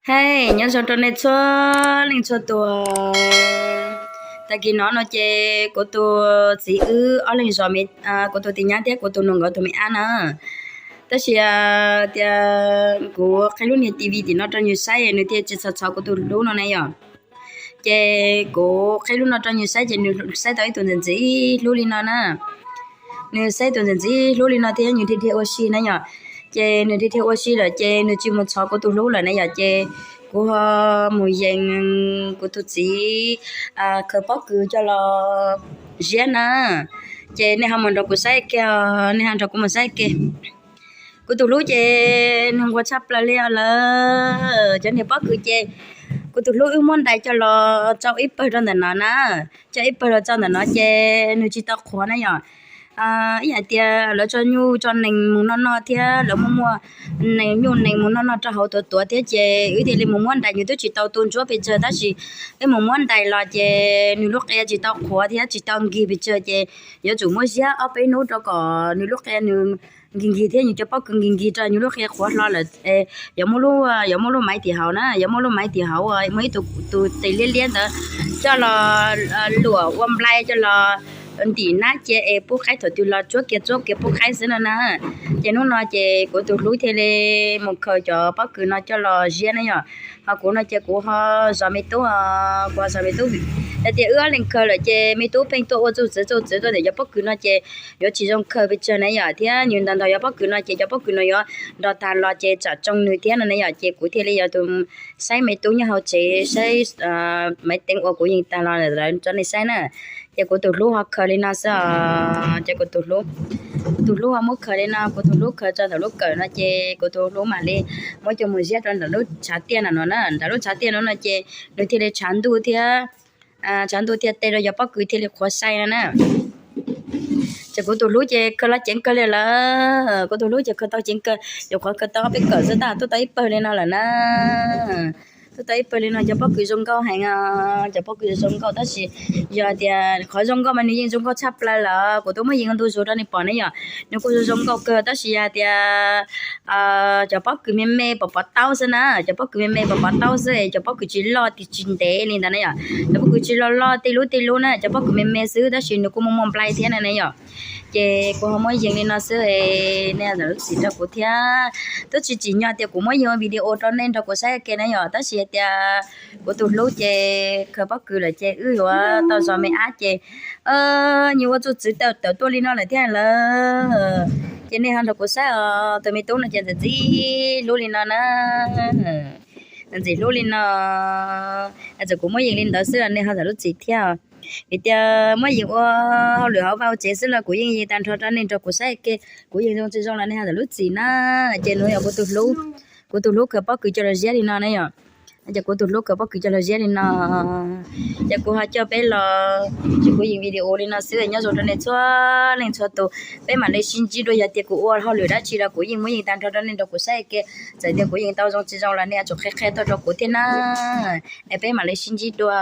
Hej, nyob zoo rau nej txhua leej txhua tus. Tag kis no no ces kuv tus txiv wb ob leeg zos, kuv tus tij nyab thiab kuv tus nus nkawd tus me ab na. Tab sis tias kuv qhib lub niag T V tim no rau nws saib nws thiaj tsis txhos txhov kuv tus hlub no na yom. Ces kuv qhib lub no rau nws saib ces nws saib tau ib tug ntxim ntxim hlub li no na. Nws saib tus ntxim ntxim hlub li no thiab nws dhia dhia ua si na yom. Ces nws dhia dhia ua si lawm ces nws tsis mus txhov kuv tus hlub lawm na yom. Ces kuv ho mus yees kuv tus txiv khaws pob kws coj los ziab na. Ces nej ho mus nrog kuv saib kiag, nej ho nrog kuv mus saib kiag. Kuv tus hlub ces nws nquag tshaj plaws li os lawm. Cov niag pob kws ces kuv tus hlub wb muab ntais coj los tsau ib pawg rau ntawm no na, tsau ib pawg los tsau ntawm no ces nws tsis tau qhuav na yom. Ib yam tias lawv tso nyuj tso nees mus noj noj thiab lawv muaj muaj nees nyuj nees mus noj noj rau hauv tuav tuav thiab ces wb thiaj li mus muab ntais, nws twb tsis tau tu ntsuab pes tsawg tab sis wb mus muab ntais los ces nws lub qia tsis tau qhuav thiab tsis tau nkig pes tsawg ces yuav tsum muab ziab ob peb hnub rau kom nws lub qia nws nkig nkig thiab nws cov pob kws nkig nkig rau nws lub qia qhuav hlo lawm. Yuav muab lub, yuav muab lub maiv tim hauv na, yuav muab lub maiv tim hauv uas muaj ib tug tus tes liab liab ntawd coj los luam ua nplai coj los ntim nab cia es pub qaib, thaum twg los tsuab kiag tsuab kiag pub qaib xwb no na. Ces hnub no ces kuv tus hlub thiaj li mus khaws cov pob kws no coj los ziab na yom. Ho kuv no ces kuv ho zov me tub, kuv ho zov me tub. Yog tias wb ob leeg khaws lawm ces me tub pheej tuaj ua txuj txwv txuj txwv tuaj ntawm cov pob kws no ces yuav tsis zoo khaws pes tsawg na yom, thiab nws nrog nrog cov pob kws no ces cov pob kws no yuav nrog tag los ces tsam tsoo nws thiab no na yom. Ces kuv thiaj li yuav tus saib me tub nyob hauv tsev saib maiv teev uas kuv yees tag los lawm rau nej saib na. Ces kuv tus hlub ho khaws li no xwb os. Ces kuv tus hlub, kuv tus hlub ho muab khaws li no, kuv tus hlub khaws tso ntawm lub kawm no ces kuv tus hlub mam li muab coj mus ziab rau ntawm lub tshav tiaj no no na. Ntawm lub tshav tiaj no no ces nws thiaj li tshav ntuj thiab, tshav ntuj thiaj teb rau cov pob kws thiaj li qhuav sai no na. Ces kuv tus hlub ces khaws los ceev kawg li lawm, kuv tus hlub ces khaws tau ceev kawg, yuav qhuav khaws tau ob peb kawm xwb tab tuaj tau ib pawg li no lawm na. Tuaj tau ib pawg li no cov pob kws zoo nkauj heev, cov pob kws zoo nkauj tab sis yog tias qhov zoo nkauj mas nws yeej zoo nkauj tshaj plaws lawm, kuv twb muab yees ntu zus rau nej pom ne yom. Nws kuj zoo zoo nkauj kawg tab sis yog tias cov pob kws me me pom pov taub xwb na, cov pob kws me me pom pov taub xwb, cov pob kws tsis loj tsis ntev li ntawd na yom. Cov pob kws tsis loj loj tej lub tej lub na, cov pob kws me me xwb tab sis nws kuj muaj muaj nplai thiab na ne yom. Ces kuv ho muab yees li no xwb, nej zam lub txim rau kuv thiab. Twb tsis tsim nyog tias kuv muab yees video rau nej nrog kuv saib ke na yom, tab sis tias kuv tus hlub ces khaws pob kws lawm ces wb yuav tau zov me ab ces nws ua txuj txwv tawm tuaj li no lawm thiab lawm. Ces nej ho nrog kuv saib os, tus me tub no ces ntxim ntxim hlub li no na, ntxim hlub li no. Txawm kuv muab yees li ntawd xwb los nej ho zam lub txim thiab. Vim tias muab yees ua hauj lwm hauv vaj hauv tsev xwb los kuv yeej yees tag nrho rau nej nrog kuv saib ke, kuv yees zoo tsis zoo los nej ho zam lub txim na. Ces nws yog kuv tus hlub, kuv tus hlub khaws pob kws coj los ziab li no na yom. Ces kuv tus hlub khaws pob kws coj los ziab li no. Ces kuv ho coj peb los, ces kuv yees video li no xwb, nyob zoo rau nej txhua leej txhua tus. Peb mam li sib ntsib dua, yog tias kuv ua hauj lwm dab tsi los kuv yeej muab yees tag nrho rau nej nrog kuv saib ke. Txawm tias kuv yees tau zoo tsis zoo los nej yuav tsum qhia qhia tuaj rau kuv thiab na. Es peb mam li sib ntsib dua.